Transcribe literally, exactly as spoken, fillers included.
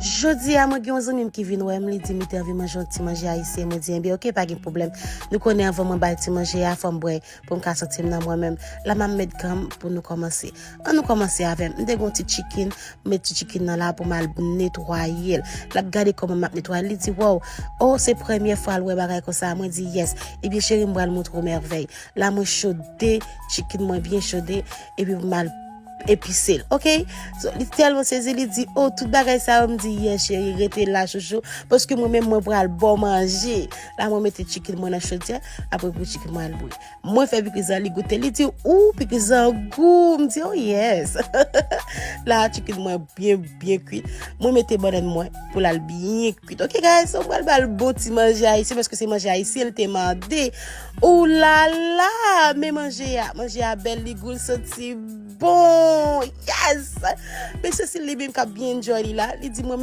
Jodi a, mwen gen yon zanmi m ki vin wè m, li di m li te anvi manje yon ti manje ayisyen. Mwen di, enben, oke, pa gen pwoblèm. Nou konnen anvan mwen bay ti manje a, fò m bwè pou m ka santi m nan mwen menm. La m ap met gant m pou nou kòmanse. An nou kòmanse avè m. M te gen yon ti chicken, m met ti chicken nan la pou m al netwaye l. L ap gade kòman m ap netwaye l. Li di, wow, oh, se premye fwa l wè bagay konsa. Mwen di, yes. Ebyen, cheri, m pral montre w mèvèy. La mwen chode chicken mwen byen chode, epi pou m al epise l, oke? So, li tèlman sezi, li di, oh, tout bagay sa yo. M di, yes, cheri, rete la, chouchou, paske mwen menm, mwen pral ba w manje. La mwen mete chicken mwen nan chodyè, apre pou chicken mwen al bouyi. Mwen fè pikliz la, li goute, li di, ou, pikliz la gou. M di, oh, yes. La chicken mwen byen, byen kwit. Mwen mete bannann mwen pou l al byen kwit. Oke, guys, so m pral ba l bon ti manje ayisyen, paske se manje ayisyen l te mande. Ou la la, men manje a, manje a bèl, li gou, l santi bon. Yes! Men Cecile li menm k ap byen enjoy li la, li di mwen